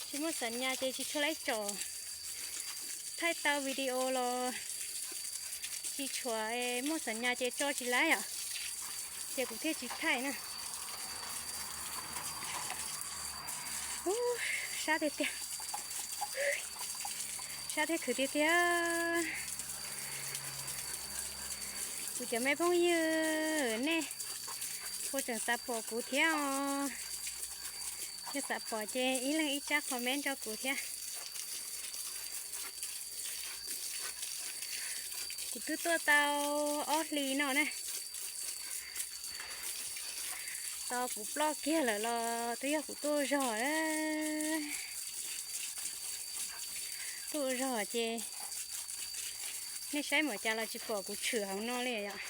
Tsis muaj xam nyas ces tsis tshua laib tsom. Thaij tau video los tsis tshua muaj xam nyas ces tso tsis laib os, ces kuv thiaj tsis thaij na. Ub, sab tiag tiag, sab thiab khwv tiag tiag. Kuv cov me phooj ywg, nej puas tseem xav pom kuv thiab os? Yog xav pom ces ib leeg ib tsab comment rau kuv thiab. Kuv twb tuaj tau ob hlis no na, tos kuv ploj kiag lawm los twb yog kuv tuaj ua zog. Tuaj ua zog ces nej saib npaum cas los tsis pom kuv tshwm hauv no li yom.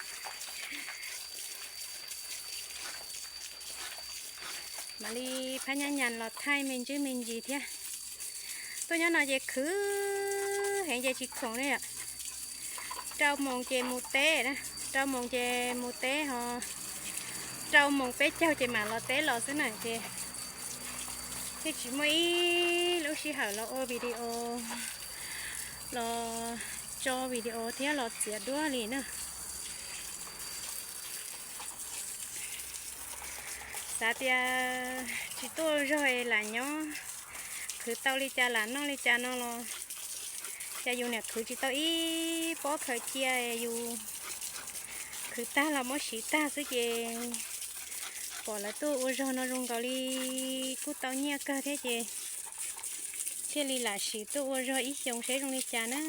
Mam li phab nyab nyas los thaij me ntsis me ntsis thiab. Tuaj nyob no ces khwv heev ces tsis khoom li yom. Rau moos ces mus teb na, rau moos ces mus teb ho rau moos peb caug ces mam los teb los xwb na ces thiaj tsis muaj ib lub sij hawm los ua video, los tso video thiab los txiav duab li na. Xav tias tsis tuaj ua zog es lam nyob, khwv tau li cas lam noj li cas no los, cas yus niam khwv tsis tau ib pob khaws cia, yus khwv tag los muab siv tag xwb ces pom lawv tuaj ua zog no zoo nkaus li kuj tau nyiaj kawg thiab ces thiaj li lam sim tuaj ua zog ib xyoos seb zoo li cas na.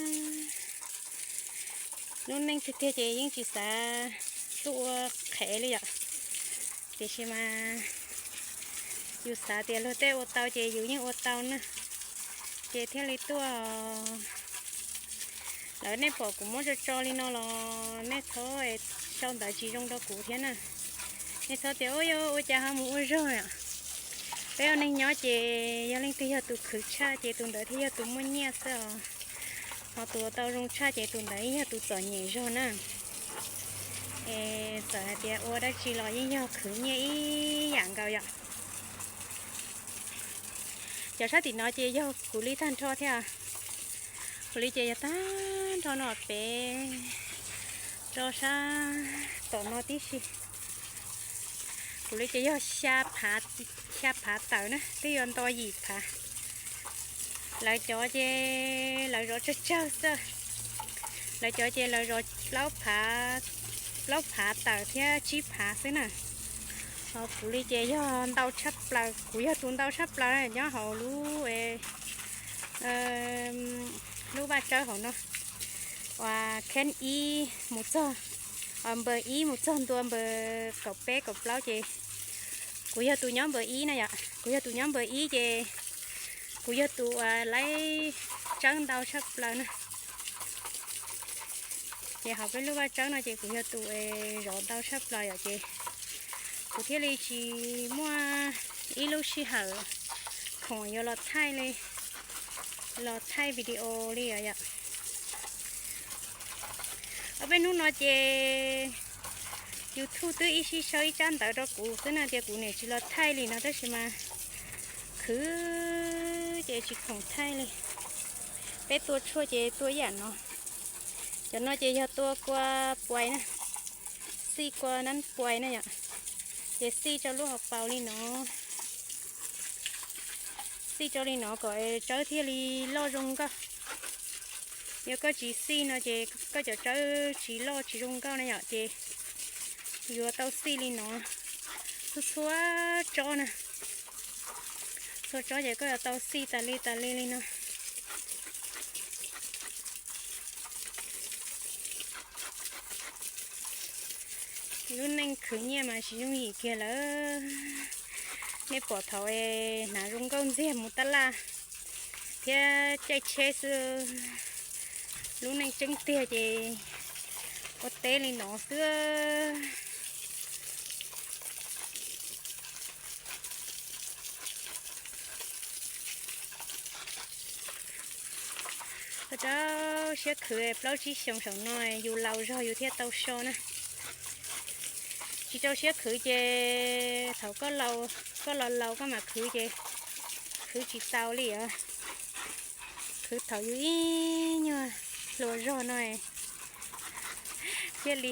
Lub neej tiag tiag ces yeej tsis xav tuaj ua qhev li yom, tiam sis mas yus xav tias luag tej ua tau ces yus yeej ua tau na, ces thiaj li tuaj. Lawv, nej pom kuv muab tso tso li no los nej txhob, sau ntawv tsis zoo rau kuv thiab na. Nej txhob tias ua, yog ua cas ho mus ua zog yom. Peb ua neeg nyob ces yog leej twg yog tus khwv tshaj ces tus ntawd thiaj yog tus muaj nyiaj xwb os. Ho tus ua tau zoo tshaj ces tus ntawd yog tus txom nyem zog na. Es txawm hais tias ua dab tsi los yeej yog khwv nyiaj ib yam nkaus yom. Cov sab tim no ces yog kuv li tag nrho thiab. Kuv li ces yog tag nrho no pem rau sab tom no tib si. Kuv li ces yog xya phav tawm na, twb yuav nto yim phav. Lawv cov ces lawv zov tsawg tsawg xwb. Lawv cov ces lawv zov plaub phav, plaub phav tawm thiab tsib phav xwb na. Ho kuv li ces yog ntau tshaj plaws, kuv yog tus ntau tshaj plaws nyob hauv lub, lub vaj tsawb hauv no. Uas kheb ib mus txog, npawb ib mus txog ntua npawb kaum peb kaum plaub ces kuv yog tus nyob npawb ib na yom. Kuv yog tus nyob npawb ib ces kuv yog tus uas laib tsawb ntau tshaj plaws na. Ces hauv peb lub vaj tsawb no ces kuv yog tus zov ntau tshaj plaws yom, ces kuv thiaj li tsis muaj ib lub sij hawm khoom yuav los thaij li, los thaij video li os yom. Ob peb hnub no ces YouTube twb ib sij sau ib tsab ntawv rau kuv xwb na, tias kuv niam tsis los thaij li no tab sis mas khwv ces tsis khoom thaij li. Peb tua tshuaj ces tua ib yam no. Cov no ces yog tua kua puas na, xij kua nab puas na yom, ces xij rau lub hauv paus li no. Xij rau li no kom tsawb thiaj li loj zoo nkauj. Yog koj tsis xij no ces koj cov tsawb tsis loj tsis zoo nkauj na yom, ces yuav tau xij li no txhua txhua tsob na. Txhua tsob ces koj yuav tau xij tas li tas li li no. Lub neej khwv nyiaj mas tsis yooj yim kiag lawm. Nej pom thaum hnav zoo nkauj ntxiag mus tab laj thiab caij tsheb xwb. Lub neej tseeb tiag ces ua teb li no xwb. Rau siab khwv plaub tsib xyoos saum no yus laus zog yus thiaj tau so na. Tsis rau siab khwv ces thaum koj laus, koj los laus koj mam khwv ces khwv tsis tau li os. Khwv thaum yus ib nyuag hluas zog no thiaj li